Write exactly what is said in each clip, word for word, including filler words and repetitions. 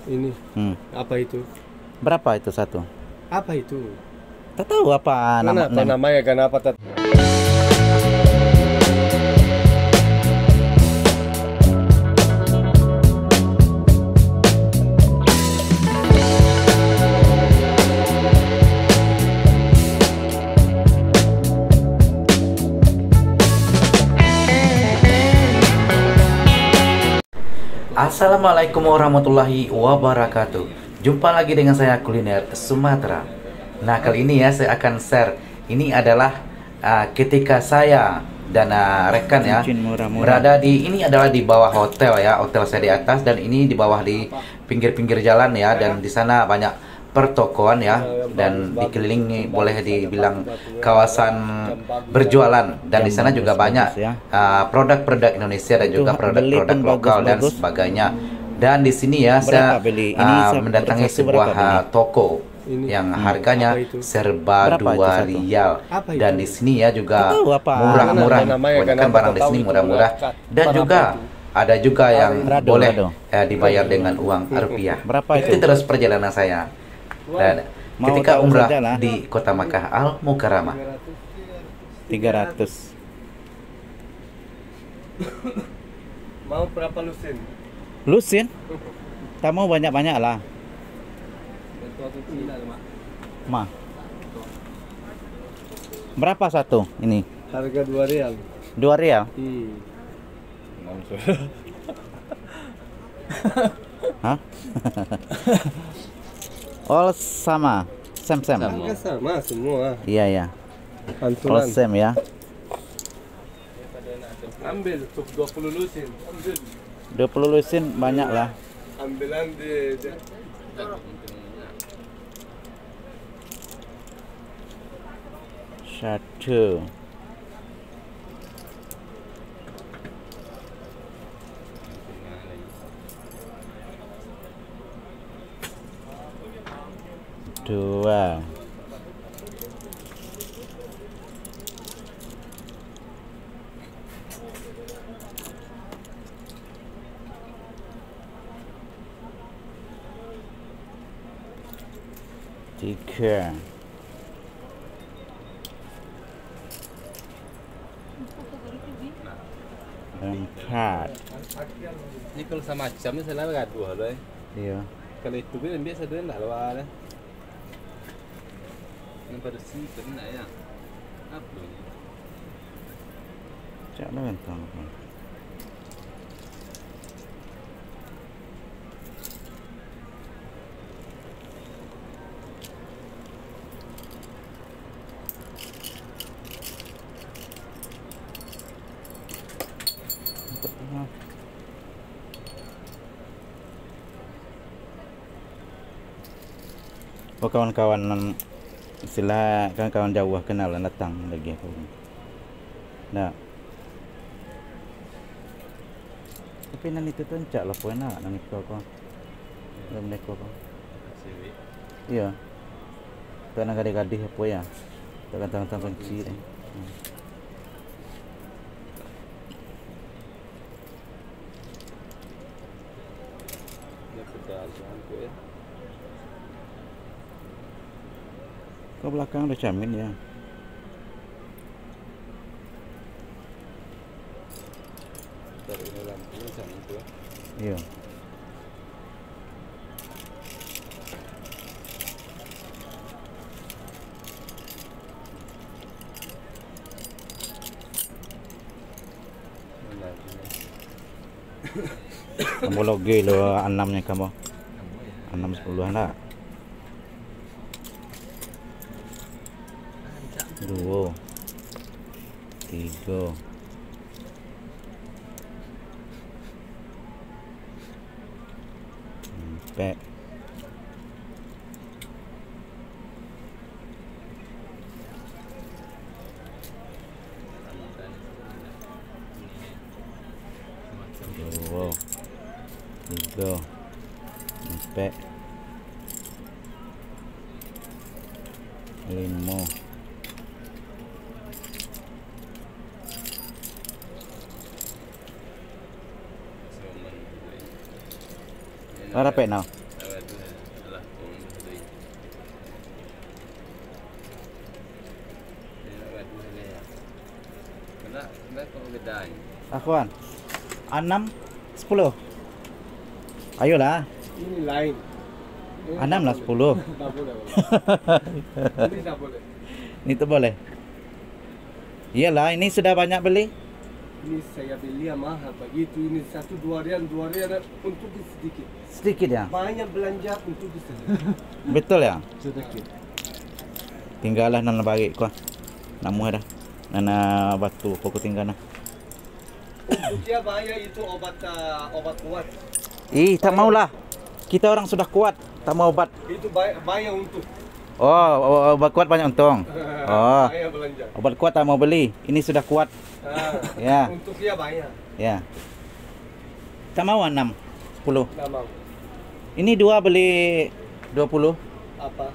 Ini. Hmm. Apa itu? Berapa itu satu? Apa itu? Tak tahu apa nama. Kenapa namanya, kenapa tet- Assalamualaikum warahmatullahi wabarakatuh. Jumpa lagi dengan saya, Kuliner Sumatera. Nah, kali ini ya, saya akan share. Ini adalah, ah, ketika saya dan, ah, rekan ya, berada di, ini adalah di bawah hotel ya, hotel saya di atas, dan ini di bawah di pinggir-pinggir jalan ya, dan di sana banyak pertokoan ya, dan dikelilingi, boleh dibilang, kawasan berjualan, dan di sana juga banyak, ah, produk-produk Indonesia dan juga produk-produk lokal dan sebagainya. Dan di sini ya, saya, ah, mendatangi sebuah, ah, toko yang harganya serba dua rial. Dan di sini ya juga murah-murah, kebanyakan barang di sini murah-murah. Dan juga ada juga yang boleh, eh, dibayar dengan uang rupiah. Berapa itu? Ikuti terus perjalanan saya. Dan ketika umrah di kota Makkah Al Mukarramah. Tiga ratus. Mau berapa lusin? Lusin? Tak mau banyak-banyak lah. Mah. Berapa satu ini? Harga dua rial. Dua rial? Hmm. Hah? All sama, sem-sem. Harga sama semua. Iya, iya. All sem ya. Ambil dua puluh lusin. Ambil. Dua puluh lusin banyak lah. Ambilan di, di. Satu. Dua. Tiga. Empat. Ini kalau samacam ni salah gaduh lah, eh. Iya. Kalau itu pun ambil satu dah lah, eh. Yang pada si kena ya. Apa ni? Cak lah gantang apa. Oh, kawan-kawan nan istilah kawan-kawan jauah kenal datang lagi aku. Nah. Tapi nan itu tu encak lah, puan nak, nan iko ko. Nan iko ko. Iyo. Tu nan gadih-gadih apo ya? Tu gantang-gantang kunci deh. Hmm. Ka balakang ado camin ya. Iyo. Ambo loge lo anamnyo kamo. Anam sapuluah ndak? Duo. Tigo. Ampek. Duo, tigo, ampek, limo. Bara pek no? Kedai. Akhwan. Anam, sepuluh. Ayolah. Ini lain. Ini Anam lah, tak boleh. Sepuluh. Tak boleh. Ini tak boleh. Ini tak boleh. Iyalah, ini sudah banyak beli. Ini saya beli yang mahal begitu. Ini satu dua rial, dua rial untuk sedikit. Sedikit ya? Banyak belanja untuk sedikit. Betul ya? Sedikit. Tinggalah nan barek ko. Namuah dah. Nan, ah, batu pokok tinggal nah. Untuk dia bahaya itu obat, ah, obat kuat. Ih, tak maulah. Kita orang sudah kuat, tak mau obat. Itu bahaya, bahaya untuk. Oh, o-, obat kuat banyak untung. Oh. Bahaya belanja. Obat kuat tak mau beli. Ini sudah kuat. Ah, Ya. Untuk dia bahaya. Ya. Tak mau anam, sepuluh. Nggak mau. Ini dua beli dua puluh. Apa?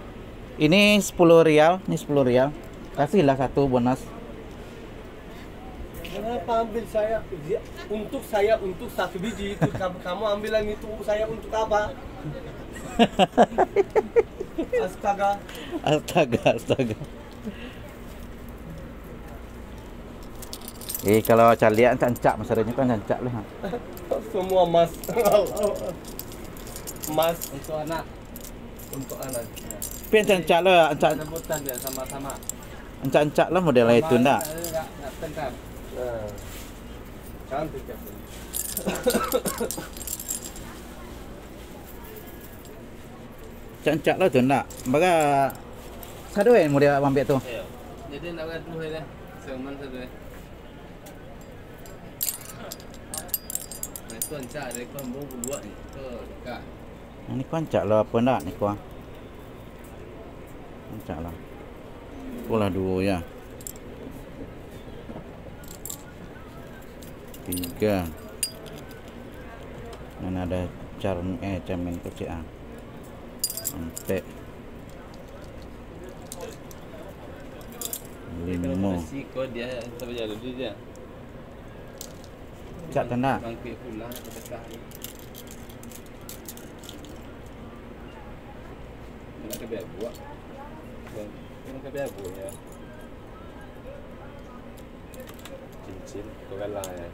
Ini sepuluh rial, ini sepuluh rial. Kasihlah satu bonus. Kenapa ambil saya? Dia, untuk saya, untuk satu biji itu, kamu, kamu ambilan itu saya untuk apa? Astaga. Astaga, astaga. Eh, kalau caliak, ancak-ancak, masalahnya kan ancak-ancak lah. Semua emas. Emas. Untuk anak. Untuk anak. Tapi ancak-ancak lah, ancak. Rebutan dia sama-sama. Ancak-ancak lah model itu, ndak? Sama, nggak, nggak tengkar. Nah. Cantik ya. Ancak-ancak lah tu, ndak? Baga sado eh model ambiak tu. Iyo. Jadi ndak gaduh eh dah. Saman sado eh. Nah, itu ancak dari kampung Buluak ni. Tu dekat. Nah, ni ko ancak lah apa ndak ni ko? Ancak lah. Itulah duo ya. Tiga. Nan ada car-, eh, camin kecil ah. Ampek. Limo. Siko dia, tapi jalan dia. Cak tanda. Bangkit pulang ke Betah. Nak ke Bebuak. Nak ke Bebuak ya. Cincin, tu galang ya.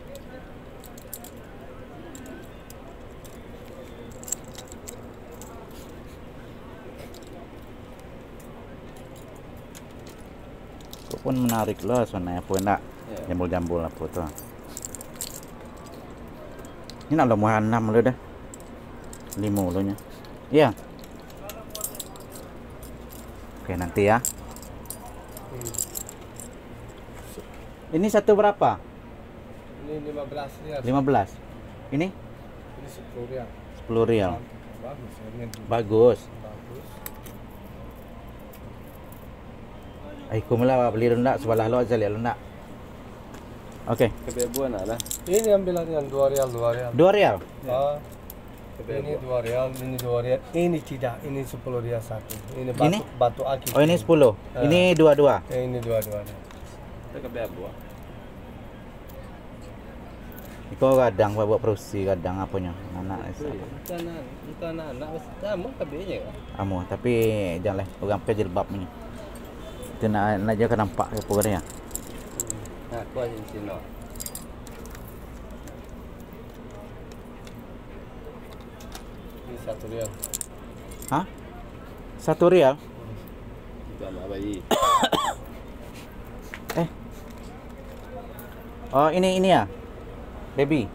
Ko pun menarik lah, sana apa ndak? Ya. Jambul-jambul apa tu. Ini nak lomah anam lu dah. Limo lu nya. Iya. Oke, nanti ya. Hmm. Ini satu berapa? Ini lima belas rial. Lima belas. Ini? Ini sepuluh rial. Sepuluh rial. Bagus, ini. Bagus. Bagus. Ai, kum lah beli lu ndak, sebelah lu aja lihat lu ndak. Oke. Kebebon lah. Ini ambil yang dua rial, dua rial. Dua rial? Ah. Ini dua rial, ini dua rial, ini tidak, ini sepuluh rial satu. Ini batu, Ini? Batu akik. Oh, ini sepuluh. Ah. Ini dua dua. Eh, ini dua dua. Itu kebebon. Iko gadang buat, buat parusi, gadang aponyo, anak. Betul, ya. Entah anak, entah anak, anak, sama kabehnya, kan? Amuah, tapi janganlah, urang pakai jilbab ni. Itu nak, nak je ka nampak ke apa dia. Hmm. Nah, kuah cincin tu. Ini satu rial. Hah? Satu rial? Itu anak bayi. Eh. Oh, ini, ini ya? Baby?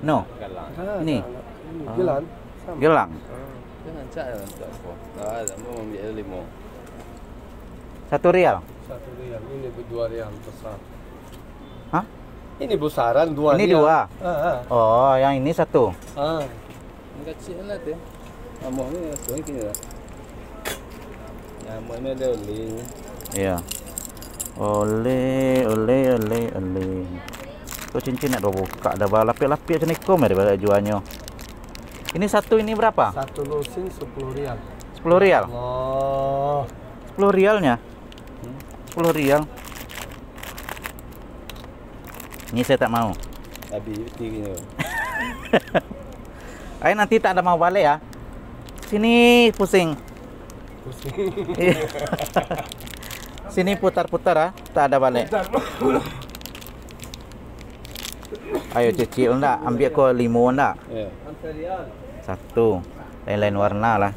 No. Galang. Ah, ini? Galang. Ini Ah. Gelang. Sama. Gelang. Ah. Jangan cak lah untuk aku. Ah, sama ambil limo. Satu rial? Satu rial. Ini berdua rial besar. Hah? Ini besaran dua Ini rial. Dua? Ah, ah. Oh, yang ini satu? Ah. Yang kecil lah tu. Amuah ni, yang suai kini lah. Yang amuah ni ada oleh. Iya. Oleh, oleh, oleh, oleh. Tu cincin nak dua buka, dah balapik-lapik macam ni, kom, daripada jualnya. Ini satu ini berapa? Satu lusin sepuluh rial. Sepuluh rial? Allah. Sepuluh rialnya? Hmm. Sepuluh rial. Ni saya tak mau. Habis peti kini. Ai, nanti tak ada mau balik ya. Sini pusing. Pusing. Iya. Sini putar-putar ah, tak ada balik. Putar. Ayo, cicil ndak? Ambiak ko limo ndak? Ya. Satu. Lain-lain warna lah.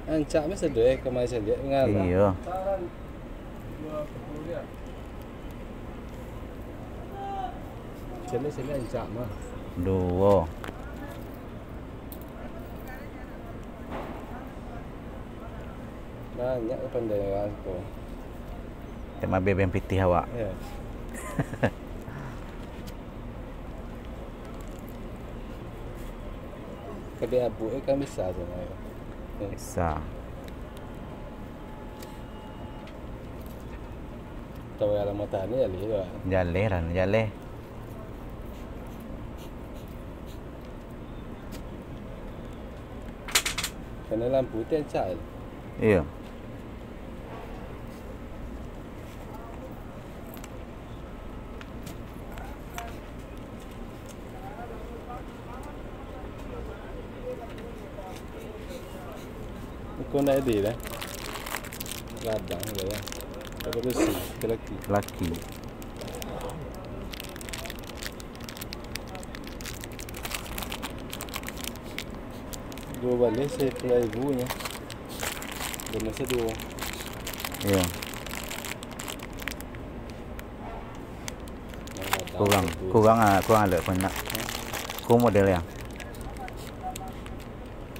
Ancak mah sado eh, kemarin saya lihat ngarah. Iyo. Sini sini ancak mah. Duo. Banyak pandangan ko. Tema bebeng pitih awak. Ya. Kadai abu eh kan bisa sebenarnya. Bisa. Tahu ya lama tani ya lihat. Jaleh lah, jaleh. Karena lampu itu yang cak. Iya. Kau nak edit lah. Ladang je lah. Tapi besi, laki. Laki. Dua baleh saya pulai ibu nya. Benar saya dua. Iya. Kurang, kurang ah, kurang ada kau nak. Kau model ya.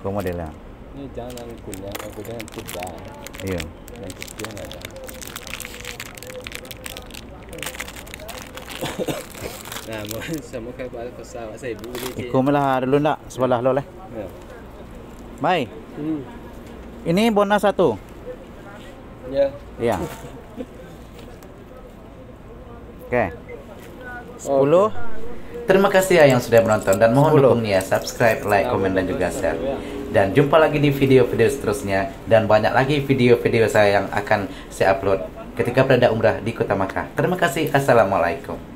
Kau model ya. Ini jangan kuning, aku jangan putih. Iya. Yang putih ada. Nah, mau sama kayak pada pesawat saya ibu ni. Iko malah dulu ndak sebelah lo leh. Ya. Mai. Hmm. Ini bonus satu. Ya. Iya. Oke. Sepuluh. Terima kasih ya yang sudah menonton dan mohon dukungannya, subscribe, like, komen, dan juga share. Dan jumpa lagi di video-video seterusnya dan banyak lagi video-video saya yang akan saya upload ketika berada umrah di kota Makkah. Terima kasih. Assalamualaikum.